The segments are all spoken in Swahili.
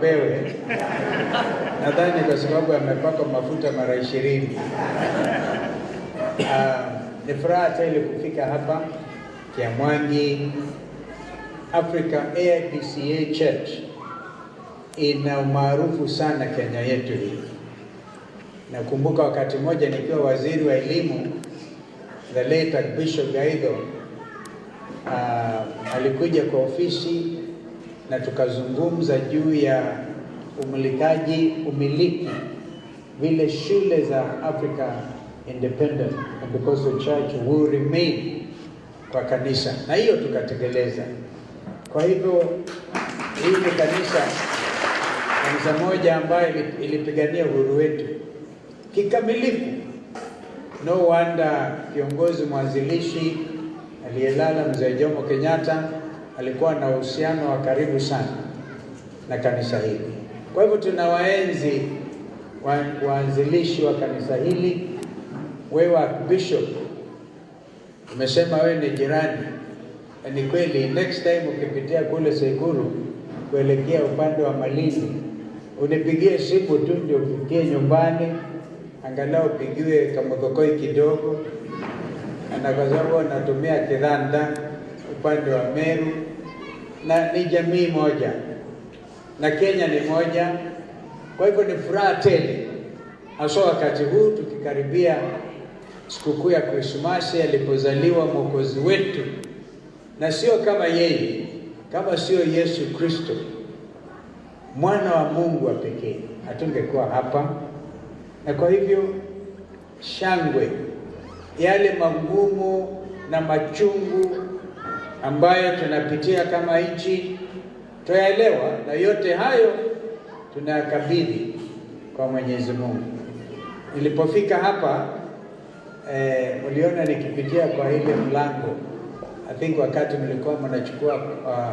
Wewe nadhani kwa sababu amepakwa mafuta mara 20. Ni furaha tele kufika hapa Kiamwangi. Africa AIPCA Church ina umaarufu sana Kenya yetu hii. Nakumbuka wakati mmoja nikiwa waziri wa elimu, the late Archbishop Gaitho alikuja kwa ofisi na tukazungumza juu ya umilikaji umiliki vile shule za Africa Independent Pentecostal Church will remain kwa kanisa, na hiyo tukatekeleza. Kwa hivyo hii ni kanisa moja ambayo ilipigania uhuru wetu kikamilifu. No wonder kiongozi mwanzilishi aliyelala Mzee Jomo Kenyatta alikuwa na uhusiano wa karibu sana na kanisa hili. Kwa hivyo tunawaenzi waanzilishi wa kanisa hili. Wewe Bishop umesema wewe ni jirani, na ni kweli. Next time ukipitia kule Tseikuru kuelekea upande wa Malindi, unipigie simu tu ndio ufikie nyumbani, angalau upigiwe kamuthokoi kidogo, na kwa sababu natumia Kidhanda upande wa Meru, na ni jamii moja na Kenya ni moja. Kwa hivyo ni furaha tele, haswa wakati huu tukikaribia sikukuu ya Krismasi alipozaliwa Mwokozi wetu, na sio kama yeye, kama sio Yesu Kristo mwana wa Mungu wa pekee, hatungekuwa hapa. Na kwa hivyo shangwe, yale magumu na machungu ambayo tunapitia kama nchi twayaelewa, na yote hayo tunayakabidhi kwa Mwenyezi Mungu. Nilipofika hapa uliona nikipitia kwa ile mlango, I think wakati mlikuwa mnachukua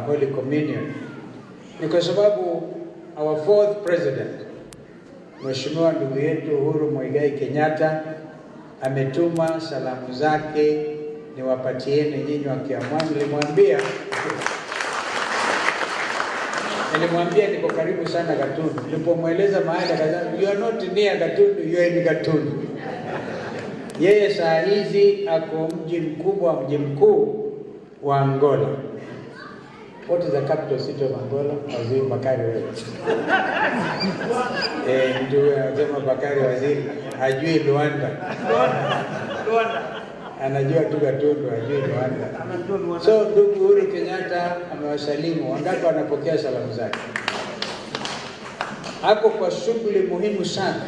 Holy Communion, ni kwa sababu our fourth president, Mheshimiwa ndugu yetu Uhuru Muigai Kenyatta, ametuma salamu zake niwapatieni nyinyi wa Kiamwangi. Nilimwambia niko karibu sana Gatundu. Nilipomweleza mahali akasema, "You are not near Gatundu, you are in Gatundu." Yeye saa hizi ako mji mkubwa, mji mkuu wa Angola. What is the capital city of Angola? Waziri Bakari wewe. Ndio anasema Bakari waziri hajui Luanda. Luanda. Anajua tu Gatundu, hajui Luanda. Anajua Luanda. So ndugu Uhuru Kenyatta amewasalimu. Wangapi wanapokea salamu zake? Ako kwa shughuli muhimu sana.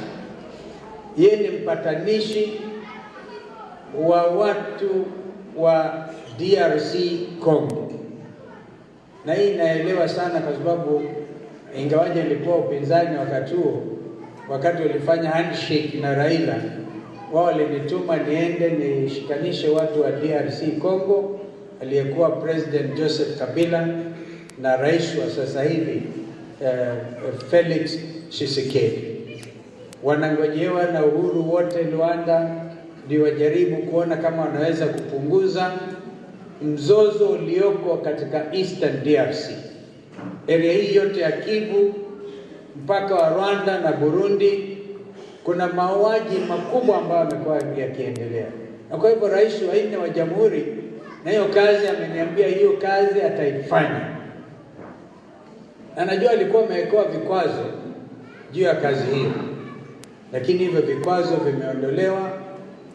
Yeye ni mpatanishi wa watu wa DRC Congo, na hii inaelewa sana kwa sababu ingawaje ilikuwa upinzani wakati huo, wakati walifanya handshake na Raila, wao walinituma niende nishikanishe watu wa DRC Congo, aliyekuwa President Joseph Kabila na rais wa sasa hivi Felix Tshisekedi. Wanangojewa na Uhuru wote Luanda ndio wajaribu kuona kama wanaweza kupunguza mzozo ulioko katika Eastern DRC, area hii yote ya Kivu mpaka wa Rwanda na Burundi, kuna mauaji makubwa ambayo yamekuwa yakiendelea, na kwa hivyo rais wa nne wa jamhuri, na hiyo kazi ameniambia hiyo kazi ataifanya, na najua alikuwa amewekewa vikwazo juu ya kazi hiyo, lakini hivyo vikwazo vimeondolewa,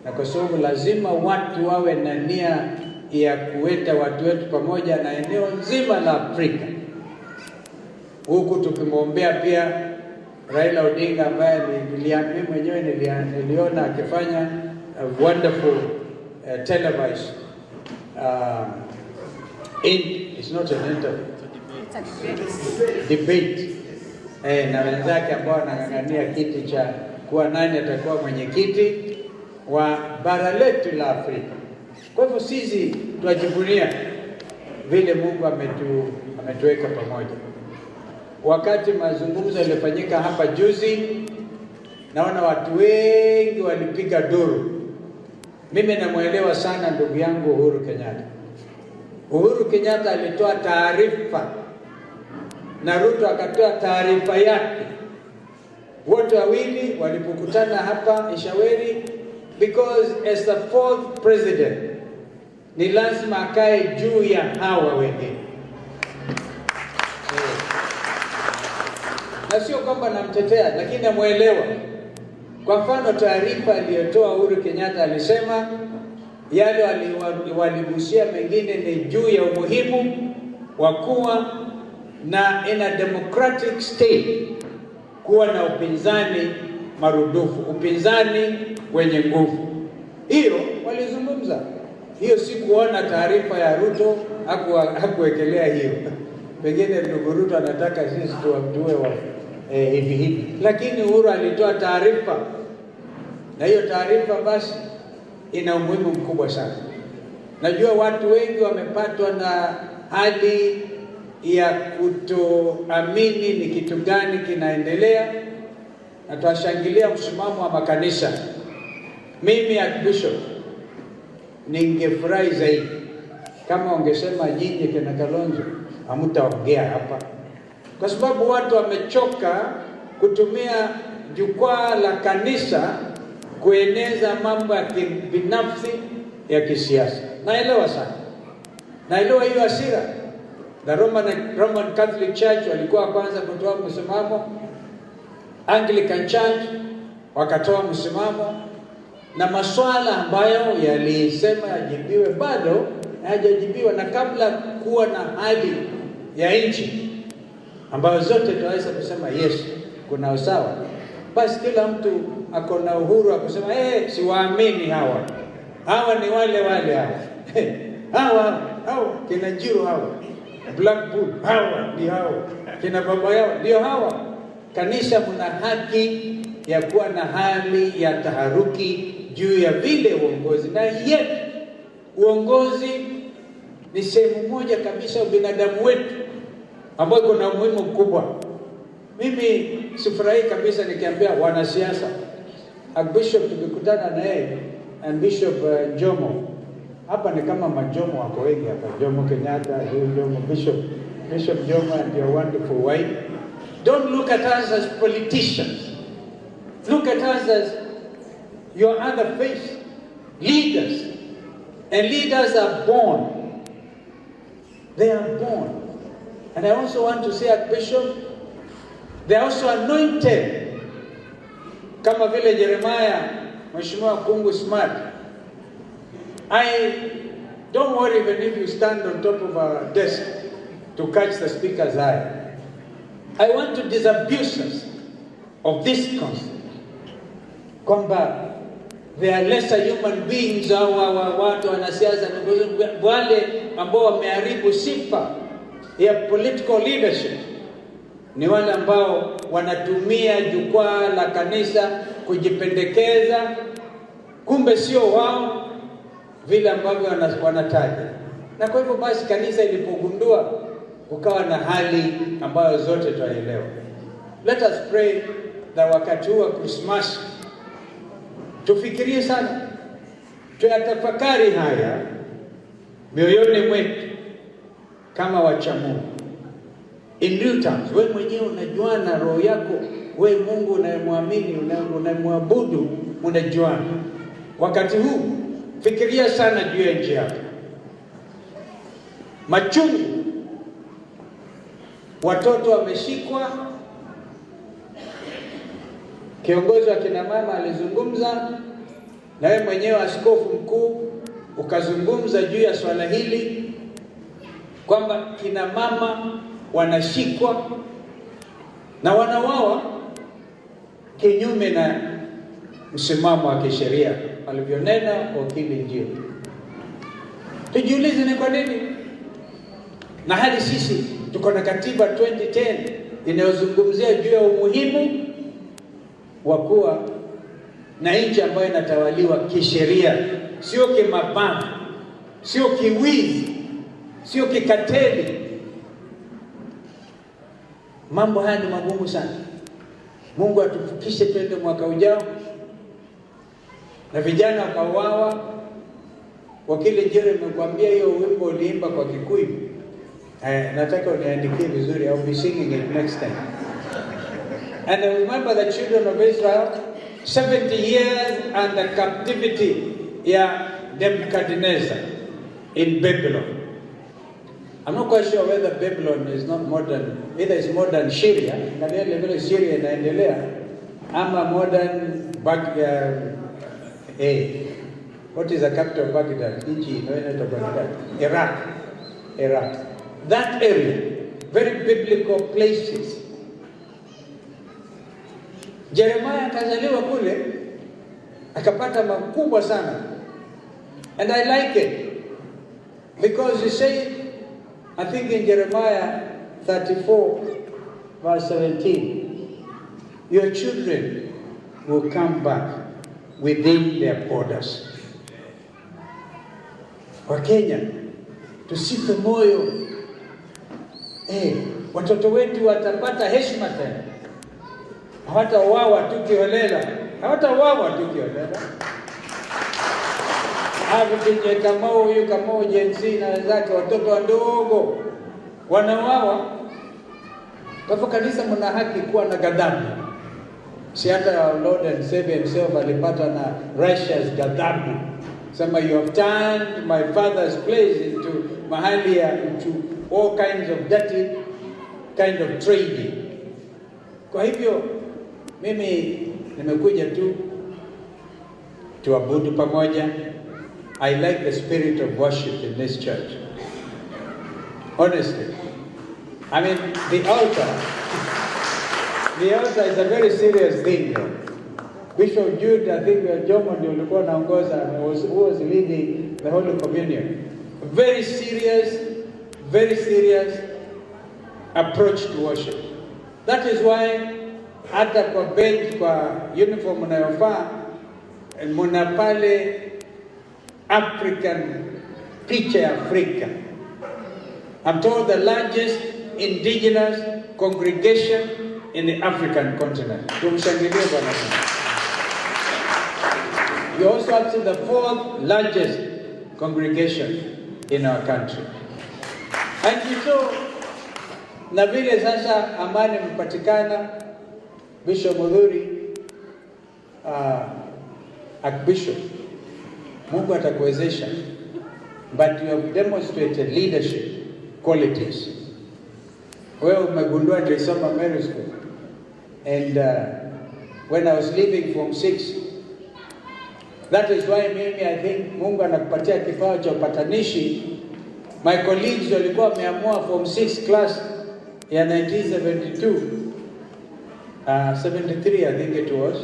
na kwa sababu lazima watu wawe na nia ya kuweta watu wetu pamoja na eneo nzima la Afrika, huku tukimwombea pia Raila Odinga ambaye mimi mwenyewe niliona akifanya a wonderful televised it's not an interview, debate na wenzake ambao wanang'ang'ania kiti cha kuwa nani atakuwa mwenyekiti wa bara letu la Afrika. Kwa hivyo sisi twajivunia vile Mungu ametuweka pamoja. Wakati mazungumzo yalifanyika hapa juzi, naona watu wengi walipiga duru. Mimi namwelewa sana ndugu yangu Uhuru Kenyatta. Uhuru Kenyatta alitoa taarifa na Ruto akatoa taarifa yake. Wote wawili walipokutana hapa Ishaweri, because as the fourth president ni lazima akae juu ya hawa wengine, na sio kwamba namtetea, lakini namwelewa. Kwa mfano, taarifa aliyotoa Uhuru Kenyatta alisema yale waligusia mengine ni juu ya umuhimu wa kuwa na in a democratic state, kuwa na upinzani marudufu, upinzani wenye nguvu. Hiyo walizungumza. Hiyo si kuona taarifa ya Ruto hakuwekelea hiyo. Pengine ndugu Ruto anataka sisi tuwe wa hivi hivi, lakini Uhuru alitoa taarifa, na hiyo taarifa basi ina umuhimu mkubwa sana. Najua watu wengi wamepatwa na hali ya kutoamini ni kitu gani kinaendelea, na twashangilia msimamo wa makanisa. Mimi Archbishop ningefurahi zaidi kama ungesema nyinyi kina Kalonzo hamtaongea hapa, kwa sababu watu wamechoka kutumia jukwaa la kanisa kueneza mambo ya kibinafsi ya kisiasa. Naelewa sana, naelewa hiyo hasira. The Roman Catholic Church walikuwa kwanza kutoa msimamo, Anglican Church wakatoa msimamo, na maswala ambayo yalisema yajibiwe bado hayajajibiwa, na kabla kuwa na hali ya nchi ambayo zote tunaweza kusema yes, kuna usawa, basi kila mtu ako na uhuru wa kusema siwaamini hawa, hawa ni wale wale hawa hawa hawa kina Njiru hawa Black Bull hawa ni hawa kina baba yao ndio hawa. Kanisa, mna haki ya kuwa na hali ya taharuki juu ya vile uongozi, na yet uongozi ni sehemu moja kabisa ubinadamu wetu ambayo kuna umuhimu mkubwa. Mimi sifurahii kabisa nikiambia wanasiasa. Archbishop tukikutana na yeye and Bishop Njomo hapa, ni kama majomo wako wengi hapa, Jomo Kenyatta, huyu Jomo, Bishop Jomo and your wonderful wife. Don't look at us as politicians. Look at us as your other face, leaders. And leaders are born. They are born. And I also want to say, Archbishop, they are also anointed. Kama vile Jeremiah, Mheshimiwa Kungu Smart. I don't worry even if you stand on top of a desk to catch the speaker's eye. I want to disabuse us of this concept kwamba they are lesser human beings au watu wanasiasa wale ambao wameharibu sifa ya political leadership ni wale ambao wanatumia jukwaa la kanisa kujipendekeza, kumbe sio wao vile ambavyo wanataja. Na kwa hivyo basi kanisa ilipogundua, kukawa na hali ambayo zote twaelewa. Let us pray that wakati huu wa Krismasi tufikirie sana, tuyatafakari haya mioyoni mwetu kama wacha Mungu. In real terms, we mwenyewe unajuana roho yako, we Mungu unayemwamini, unayemwabudu, unajuana. Wakati huu fikiria sana juu ya nchi yako. Machungu, watoto wameshikwa. Kiongozi wa kina mama alizungumza, na wewe mwenyewe askofu mkuu ukazungumza juu ya swala hili kwamba kina mama wanashikwa na wanauawa kinyume na msimamo wa kisheria alivyonena wakili Njiru. Tujiulize ni kwa nini, na hadi sisi tuko na katiba 2010 inayozungumzia juu ya umuhimu wa kuwa na nchi ambayo inatawaliwa kisheria, sio kimabavu, sio kiwizi, sio kikateli. Mambo haya ni magumu sana. Mungu atufikishe twende mwaka ujao, na vijana wakauawa. Wakili Njiru, nimekuambia hiyo wimbo uliimba kwa Kikuyu Nataka uniandikie vizuri. I'll be singing it next time. And I remember the children of Israel, 70 years under captivity ya Nebuchadnezzar in Babylon. I'm not quite sure whether Babylon is not modern, either it's modern Syria, angalia vile vile Syria inaendelea, ama modern what is the capital of Baghdad? Nchi inaitwa Baghdad. Iraq. Iraq. That area, very biblical places. Jeremiah akazaliwa kule, akapata makubwa sana. And I like it because you say, I think in Jeremiah 34 verse 17, your children will come back within their borders. Wakenya, tusife moyo. Watoto wetu watapata heshima tena, hawatauawa tu kiholela, hawatauawa tu kiholela. Hapo Kamau huyu Kamau Gen Z na wenzake, watoto wadogo wanauawa. Kwa hivyo kanisa, mna haki kuwa na ghadhabu. Si hata Lord and Savior himself alipata na righteous ghadhabu, sema, "You have turned my father's place into mahali ya into all kinds of dirty kind of trading." Kwa hivyo mimi nimekuja tu tuabudu pamoja. I like the spirit of worship in this church. Honestly. I mean, the altar is a very serious thing, though. Bishop Jude, I think Jomo ndio ulikuwa unaongoza, who was leading the Holy Communion. Very serious approach to worship. That is why hata kwa bench, kwa uniform unayovaa, muna pale African picha ya Afrika. I'm told the largest indigenous congregation in the African continent. Tumshangilie Bwana Mungu. We also up to the fourth largest congregation in our country. And you saw, na vile sasa amani imepatikana, Bishop Mudhuri, Archbishop, Mungu atakuwezesha, but you have demonstrated leadership qualities. Wewe umegundua nilisoma Meru School and when I was leaving form 6. That is why mimi I think Mungu anakupatia kipawa cha upatanishi. My colleagues walikuwa wameamua form 6 class ya 1972, 73 I think it was.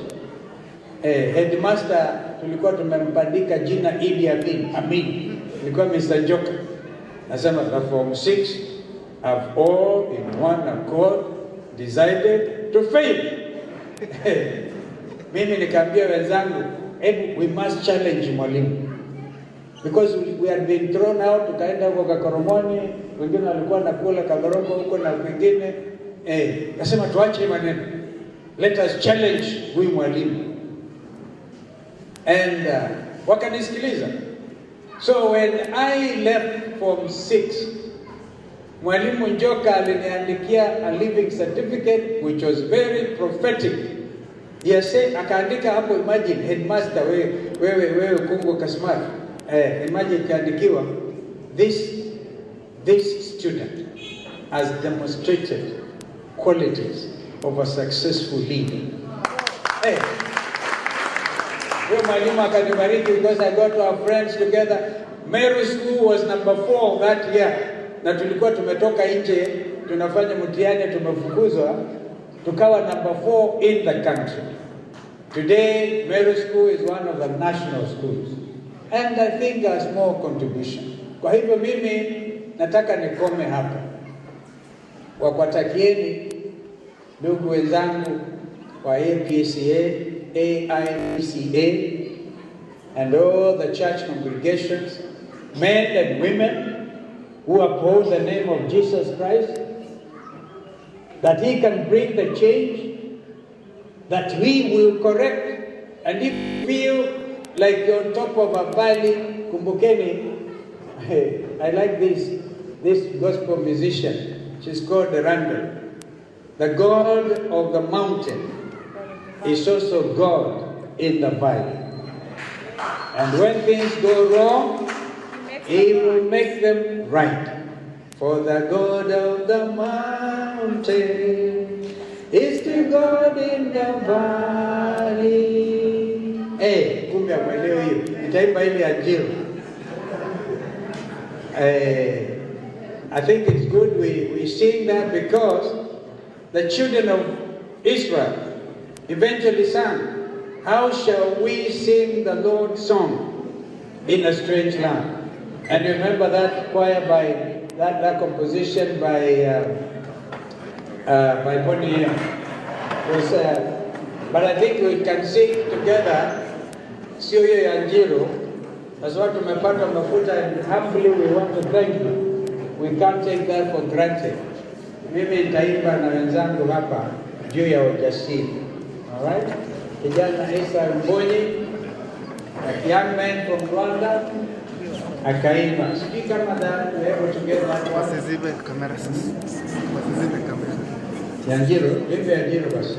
Headmaster tulikuwa tumempandika jina Idi Amin, Amin. Ilikuwa Mr. Njoka. Nasema the form 6 have all in one accord decided to fail. Mimi nikaambia wenzangu, hebu we must challenge mwalimu because we had been thrown out, tukaenda huko Kakoromoni, wengine walikuwa nakula Kathoroko huko na kwingine. Kasema tuache maneno, let us challenge huyu mwalimu and wakanisikiliza. So when I left form 6, Mwalimu Njoka aliniandikia a leaving certificate which was very prophetic. Yes, akaandika hapo, imagine headmaster, wewe wewe wewe Kungu Kasmar. Imagine ikaandikiwa, This student has demonstrated qualities of a successful leader." Huyo mwalimu akanibariki because I got our friends together. Meru School was number 4 that year, na tulikuwa tumetoka nje tunafanya mtihani, tumefukuzwa, tukawa number 4 in the country. Today, Meru School is one of the national schools and I think a small contribution. Kwa hivyo mimi nataka nikome hapa kwa kuwatakieni ndugu wenzangu wa APCA, AIPCA and all the church congregations, men and women who uphold the name of Jesus Christ, that he can bring the change, that we will correct. And if you feel like you're on top of a valley, kumbukeni, I like this. this gospel musician. She's called Randall. The God of the mountain is also God in the valley. And when things go wrong, He will make them right. For the God of the mountain is the God in the valley. Eh, kumbe hamwelewi hiyo. Nitaimba ile ya Njiru. Eh, I think it's good we sing that because the children of Israel eventually sang, "How shall we sing the Lord's song in a strange land?" And remember that choir by that composition by Bonnie was, but I think we can sing together, sio hiyo ya Njiru, kwa sababu tumepata mafuta and humbly we want to thank you. We can't take that for granted. Mimi nitaimba na wenzangu hapa juu ya ujasiri. All right? Kijana Isa Mbonyi, a young man from Rwanda, akaimba. Sijui kama that we able to get that one. Wasizibe kamera sasa. Wasizibe kamera. Ya Njiru, imbe ya Njiru basi.